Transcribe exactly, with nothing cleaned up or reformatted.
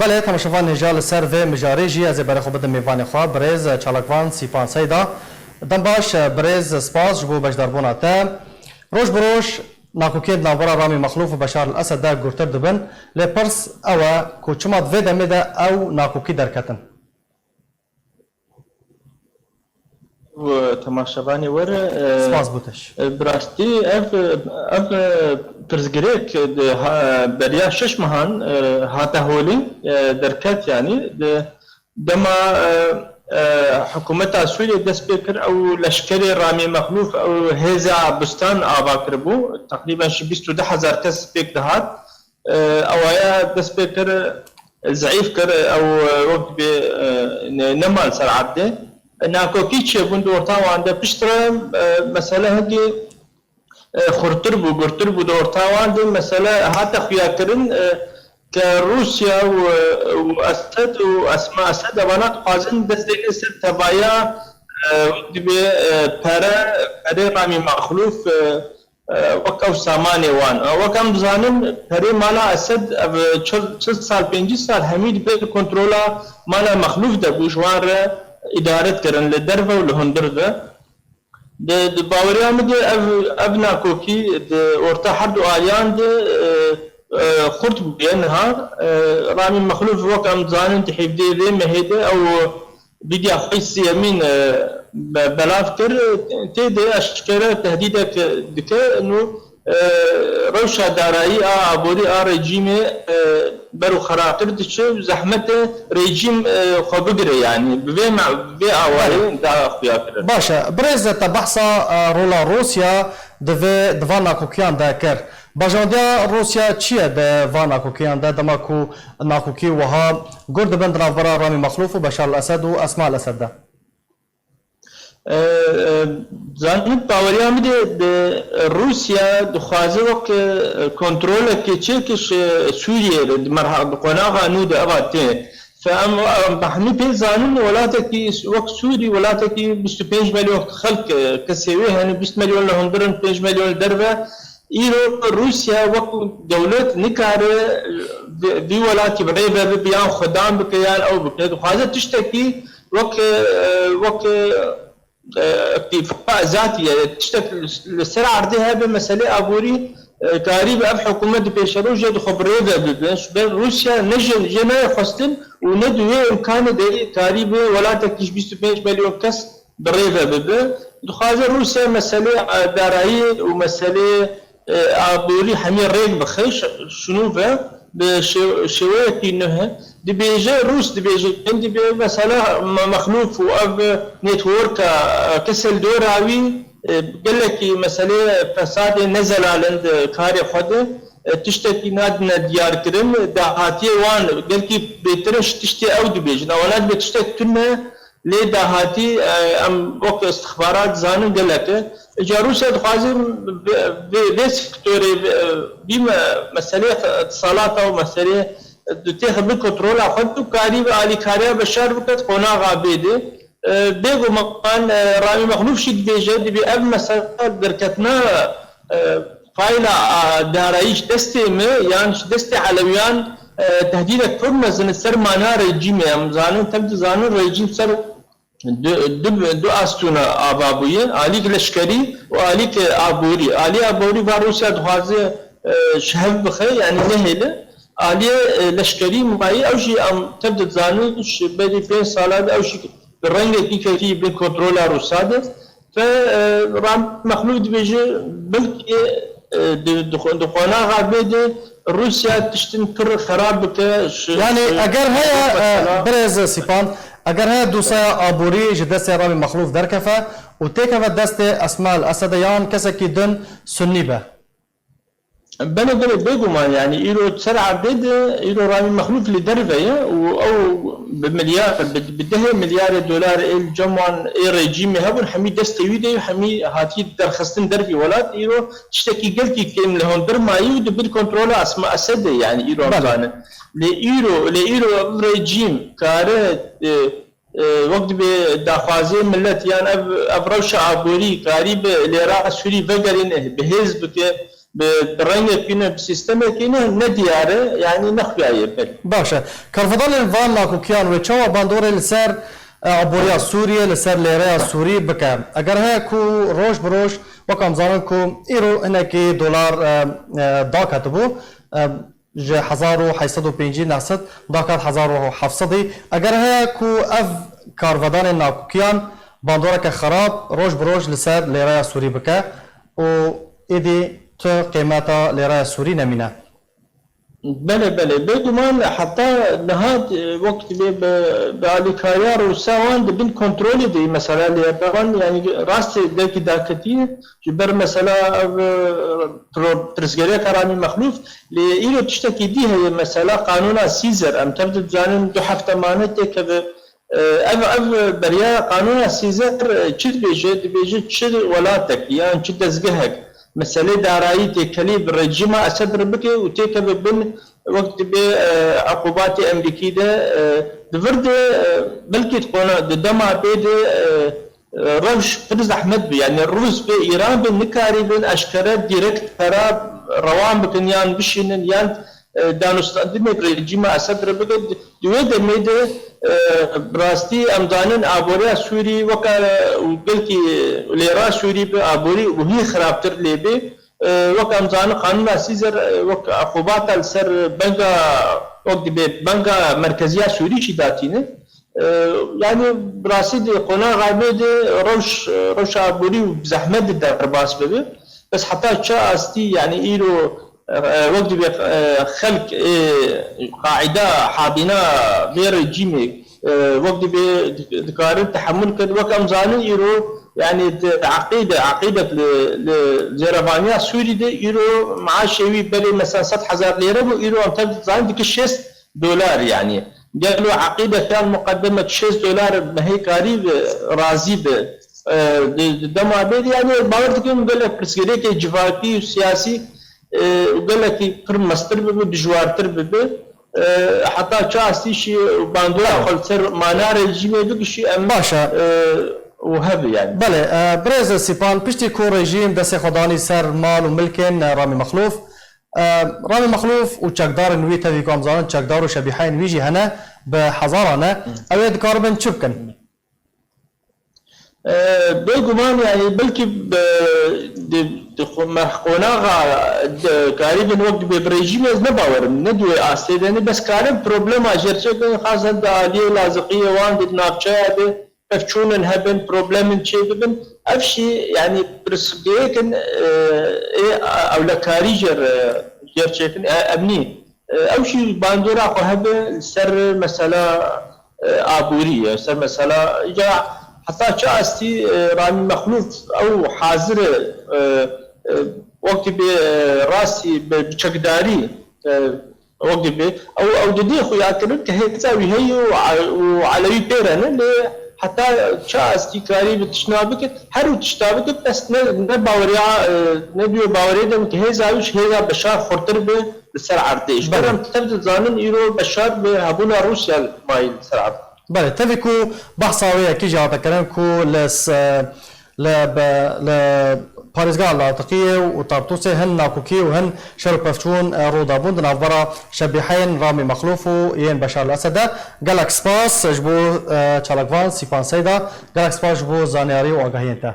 Belê, temaşevan hêja li ser vê mijarê jî ez ê berê xwe bidim mêvanê xwe, birêz çalakvan Sîpan Seyda. Dem baş, birêz, spas ji bo beşdarbûna te. Roj bi roj nakokiyên di navbera Ramî Mexlûf û Beşar el Esed de gurtir dibin. Lê pirs ew e ku çima di vê demê de ew nakokî derketin? Û temaşevanê were, e, Spas bo te jî. E, bi rastî ev, ev, e, pirsgirêk, e, ha, beriya şeş mehan, e, hate holê, e, derket, yanî di dema, e, e, hikûmeta Sûriyê dest pê kir, ew leşkerê Ramî Mexlûf, ew hêza Bustan ava kiribû. Teqrîben ji bîst û du hezar kes pêk dihat. E, ewaya dest pê kir, zeîf kir, ew, e, wek dibê, e, ne, nema li ser erdê. Nakokî çêbûn di orta wan de. Piştre, e, mesele hingî, e, xurtir bû, gurtir bû di orta wan de. Mesele hate xuyakirin, e, ke Rûsya û, û Esed û Esma Esed evana dixwazin dest dêne ser tevaya, e, wek dibê, e, pere, perê Ramî Mexlûf, e, e, wek ew samanê wan. E, wek em dizanin, perê mala Esed, ev çil, çil sal, pêncî sal hemî di pê kontrola mala Mexlûf de bû, ji wan re îdare dikirin li derve û li hundir de. Di, di baweriya min de ev, ev nakokî di orta her du aliyan de, e, e, xurt bûye niha. E, Ramî Mexlûf, wek em dizanin, di hevdê vê mehê de ew vîdya xwe siyemîn, e, be-, belav kir. Tê de eşkere tehdîdek dike. Nû, e, rewşa darayî a aborî a rejîmê, e, ber û xirabtir diçe û zehmet e rejîm, e, xwe bigire, yanî bi vê me-, bi vê awayê da xuya kirin. Baş e. Birêz, te behsa, e, rola Rûsya di vê, di van nakokiyan de kir. Bajandiya Rûsya çi ye di van nakokiyan de, dema ku nakokî wiha gur dibin di navbera Ramî Mexlûf û Beşar el Esed û Esma el Esed de? E, e, zanît, baweriya min de, de Rûsya dixwaze wek, e, kontrolekê çêke ji Sûriyê re di merha-, di qonaxa nû de eva tê. Fe em, em hemî pê zanin, welatekî wek Sûrî, welatekî bîst û pênc milyon xelk, e, kesê wê hene, bîst milyon li hundir in, pênc milyon li derve. Îro Rûsya wek dewlet nikare, e, vî, vî welatî bi rê ve bibe, yan xwedan bike, yan ew bike. Dixwaze tiştekî wek, e, wek, e, îktîfa zatî ye. Tiştek li ser erdê hebe, meselê aborî, e, karî bi ev hikûmet di pêşerojê de xwe bi rê ve bibe. Ji ber Rûsya ne jê, jê nayê xwestin û ne di wê îmkanê de karî bi welatekî ji bîst û pênc milyon kes bi rê ve bibe. Dixwaze Rûsya meselê, e, darayî û meselê, e, aborî hemî rêk bixe, ş-, şinû ve bi şê-, şêweyekî nuh. Dibêje, Rûs dibêje, dibê mesela Me-, Mexlûf û ev networka, e, kesê li dora wî, e, gelekî meselê fesadê ne zelal in di karê xwe de, e, tiştekî nadine diyarkirin, dahatiyê wan gelkî bêtir in ji tiştê ew dibêjin. Ewana dibê tiştek tune, lê dahatî, e, em wek istixbarat dizanin gelek e. Îca Rûsya dixwaze vê, vê, vê sektorê, vê, bîme meselê ixtisalata û meselê, e, di têxe bin kontrola xwe û karî bi alîkariya Beşar bike di qonaxa bê de. E, bêguman, e, Ramî Mexlûf jî dibêje, dibê ev mesele derketina, e, fayla, a, darayî ji destê me yan ji destê Elewiyan, e, tehdîdek pir mezin li ser mana rejîmê. Em zanin, tev dizanin rejîm ser du, du, du astûna ava bûye, alîk leşkerî û alîk aborî. Alî aborî va Rûsya dixwaze, e, ji hev bixe, yanî nehêle. Aliyê, e, leşkerî mayî, ew jî em tev dizanin, ji berî pênc sala de ew jî bi rengekî ketî bin kontrola Rûsa de. Ve, e, Ram Mexlûf dibêje, belkî, e, di, di, di qonaxa vê de Rûsya tiştin pir xerab bike. Ji, Yanî ji, eger heye, e, mesela birêz Sîpan, eger heye dosyaya aborî ji destê Ramî Mexlûf derkeve û têkeve destê Esma El Esede yan kesekî din sunnî be? Belê, belê, bêguman, yanî îro ser erdê de, îro Ramî Mexlûf li derve ye û ew bi milyar, bi, bi dehê milyarê dolar ê li cem wan ê rejîmê hebûn, hemî destê wî de ye, hemî hatî derxistin dervî welat. Îro tiştekî gelkî kêm li hundir mayî û di bin kontrola Esma Esedê, yanî îro em Belê. zanin. Lê îro, lê îro ev rejîm kare, e, e, wek dibê daxwazê millet yan ev, ev rewşa aborî karî bi lêra Sûrî vegerîne, bi hêz bike, bi, bi rengekî ne, bi sîstemekî ne, ne diyar e, yanî nexuyaye belê. Baş e. Karvedanên van nakokiyan wê çawa bandorê li ser, e, aboriya Sûriyê, li ser lêreya Sûrî bike? Eger heye ku roj bi roj, wek em zanin ku îro hinekî dolar, e, e, daketibû, e, ji hezar û heyt sed û pêncî neh sed daket hezar û heft sedî. Eger heye ku ev karvedanên nakokiyan bandoreke xerab roj bi roj li ser lêreya Sûrî bike û êdî tu qîmeta lêreya Sûrî nemîne. Belê, belê. Bêguman heta niha, e, wek dibê bi, bi alîkariya Rûsa wan di bin kontrolê de ye mesela lêreya wan, yanî rastê derkî daketiye. Ji ber mesela ev, e, pro-, pirsgirêka Ramî Mexlûf, lê îro tiştekî dî heye, mesela qanûna Sîzer, em tev dizanin du hefte mane têkeve. E, ev, ev beriya qanûna Sîzer, e, çi dibêje? Dibêje çi welatek yan çi dezgehek meselê darayî têkelî bi rejîma Esed re bike û têkeve bin wek dibê, e, eqûbatê Emerîkî de, e, di vir de, e, belkî di qona-, di dema bê de, e, rewş pir zehmet bi. Yanî Rûs bi, Îran bi, nikarîbin eşkere dîrekt pera rewan bikin yan bişînin yan, e, danûstandinê bi rejîma Esed re bikin. Di, di wê demê de, e, bi rastî em zanin aboriya Sûrî weke, e, û belkî lêra Sûrî bi aborî û hî xirabtir lê bê. E, wek em zanin qanûna Sîzer, e, wek eqûbata li ser benga, wek dibê benga merkeziya Sûrî jî datîne. E, yanî bi rastî di qonaxa me de rewş, rewşa aborî û bi zehmet de derbas bibe. Bes heta çi astî, yanî îro, e, wek dibê, e, xelk, e, qaîda, habîna vê rejîmê, e, wek dibê dik-, dikarin tehemûl kin. Wek em zanin îro, yanî di eqîde, eqîdek li, li zêrevaniya Sûrî de îro maaşê wî berê mesela sed hezar lêre bû, îro em tev dizanin dike şêst dolar yanî. Gelo eqîdek yan muqedemek şêst dolar mehê karî bi, razî bi, e, di, di dema bê de, yanî bawer dikim gelek pirsgirêkê civakî û siyasî, e, û gelekî pir mestir bibe, dijwartir bibe. E, heta çi astî jî bandora xwe li ser mana rejîmê bikişî, em, baş e, e, û hebe yanî. Belê, e, birêz Sîpan, piştî ku rejîm destê xwe danî ser mal û milkên, e, Ramî Mexlûf, e, Ramî Mexlûf û çekdarên wî, tevî ku em zanin çekdar û şebîheyên wî jî hene, bi hezaran e. Hı. Ew ê dikaribin çi bikin? E, bêguman, yanî belkî, e, di, di xwe-, me-, qonaxa, e, karîbin wek dibê bi rejîmê ez ne bawer im, ne di wê astê de ne, bes karin problema jêrçekin, xasen di aliyê laziqiyê wan de, di navçeya de pevçûnin hebin, problemin çêbibin. Ev jî, yanî pirsgirêkin, e, ê ewlekarî jêr, jêrçekin, e, emnî. E, ew jî bandora xwe hebe li ser mesela, e, aborî, ser mesela, îca heta çi astî, e, Ramî Mexlûf ew hazir e, e, e, wekî bê, e, rastî bi, bi çekdarî, e, wekî bê, ew, ew didê xuyakirin ke hêza wî heye û, û Elewî pê re ne, lê heta çi astî karî bi tiştna bikit, her û tişta bikit, bes ne, ne baweriya, e, ne duyê bawerê de ke hêza wî ji hêza Beşar xurtir be, li ser erdê. Ji ber Belê. Em tev dizanin îro Beşar bi hebûna Rûsya mayî li ser erdê. Belê, tevî ku behsa wê yekî jî hate kirin ku li s-, li be-, li parêzgeha Latiqiyê û Tartûsê hin nakokî û hin şer û pevçûn, e, rû dabûn di navbera şebîheyên Ramî Mexlûf û yên Beşar el Esed de. Gelek spas ji bo, e, çalakvan Sîpan Seyda, gelek spas ji bo zanyarî û agahiyên te.